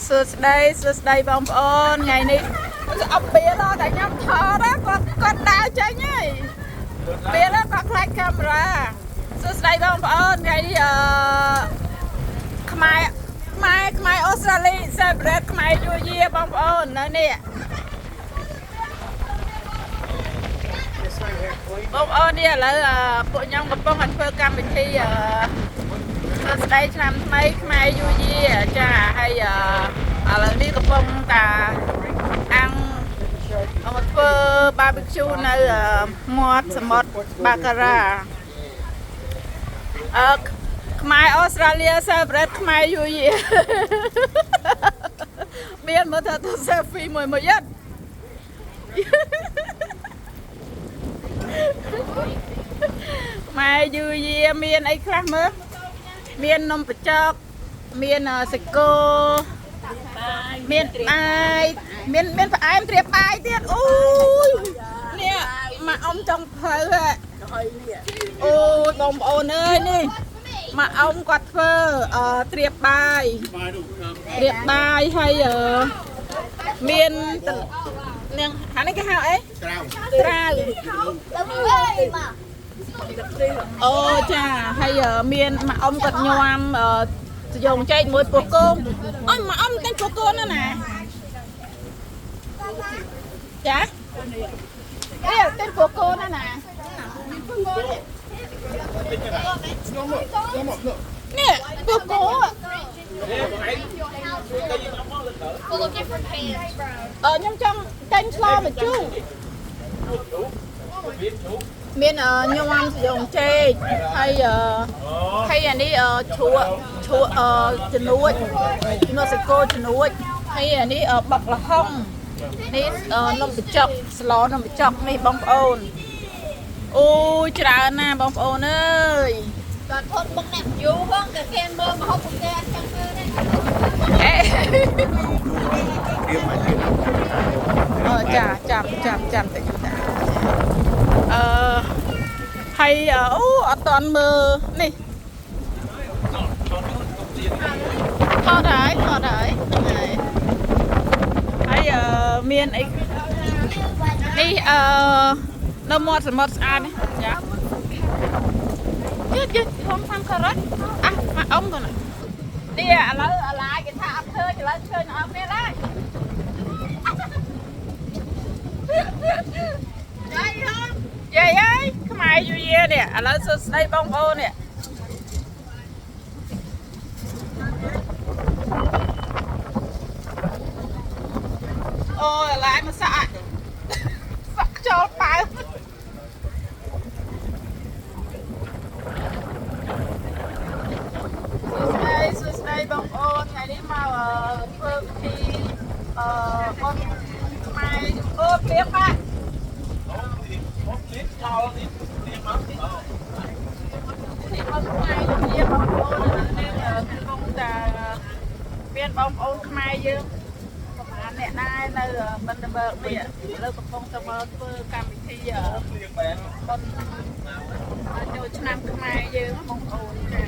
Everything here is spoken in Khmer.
សួស្តីសួស្តីបងប្អូនថ្ងៃនេះអត់ពេលដល់តែខ្ញុំថតណាគាត់គាត់ដើរចេញហើយពេលហ្នឹងគាត់ខ្លាចកាមេរ៉ាសួស្តីបងប្អូនថ្ងៃនេះអឺខ្មែរខ្មែរខ្មែរអូស្ត្រាលី celebrate ខ្មែរ New Year បងប្អូននៅនេះបងប្អូននេះឥឡូវអឺពួកខ្ញុំកំពុងតែធ្វើកម្មវិធីអឺ សួស្តីឆ្នាំថ្មីខ្មែរ New Year ចាហើយអឺឥឡូវនេះកំពុងតាអាំងเอาមកធ្វើ barbecue នៅអឺមាត់សមុទ្របាការ៉ាអឺខ្មែរអូស្ត្រាលី celebrate ខ្មែរ New Year មានមើលទៅ selfie មួយមួយទៀតខ្មែរ New Year មានអីខ្លះមើល មាននំបញ្ចុកមានសាច់គោមានបាយមានមានផ្អែមត្រៀបបាយទៀតអូយនេះម៉ាក់អ៊ំចង់ភៅហ่ะអូយបងប្អូនអើយនេះម៉ាក់អ៊ំគាត់ធ្វើអឺត្រៀបបាយត្រៀបបាយហើយអឺមានតនាងអានេះគេហៅអី ត្រាវ ត្រាវអូចាហើយអឺមានម៉ាក់អ៊ំគាត់ញ៉ាំអឺសយងចែកមួយពោះគោអូយម៉ាក់អ៊ំតែពោះគោណាណាចានេះតែពោះគោណាណានេះពោះគោ Full of different pans. អឺខ្ញុំចង់តែញឆ្លមកជូរមានអឺញ៉ាំសយងចេកហើយអឺហើយអានេះអឺជ្រក់ជ្រក់អឺជំនួចជំនួចសាច់គោជំនួចហើយអានេះអឺបុកល្ហុងនេះអឺនំបញ្ចុកស្លនំបញ្ចុកនេះបងប្អូនអូយច្រើនណាស់បងប្អូនអើយ គាត់ធន់បុកអ្នកយូរផងតែគេមើលមកហូបពួកគេអត់ចង់មើលទេ អេ រៀបមកទៀត អឺចាចាំចាំចាំតិចតាអឺហើយអូអត់តន់មើលនេះថតហើយថតហើយហើយហើយអឺមានអីនេះអឺនៅមាត់សមុទ្រស្អាតនេះចាយឺតយឺតហុំសាំការ៉ុតអះមកអ៊ំកូននេះឥឡូវអាឡាយគេថាអត់ឃើញឥឡូវឃើញអត់គ្នាឡើយ យាយអើយខ្មែរយូយានេះឥឡូវសួស្តីបងប្អូននេះអូយអាឡាយមកសាក់សាក់ចូលប៉ៅសួស្តីសួស្តីបងប្អូនថ្ងៃនេះមកអឺធ្វើពិធីអឺបុណ្យខ្មែរអូព្រៀងបាទ ទីបងខ្មែរយើងបងប្អូនឥឡូវនេះកំពុងតែមានបងប្អូនខ្មែរយើងប្រហែលអ្នកដែរនៅបិណ្ឌបើកនេះឥឡូវកំពុងតែមកធ្វើកម្មវិធីបុណ្យចូលឆ្នាំខ្មែរយើងបងប្អូនចា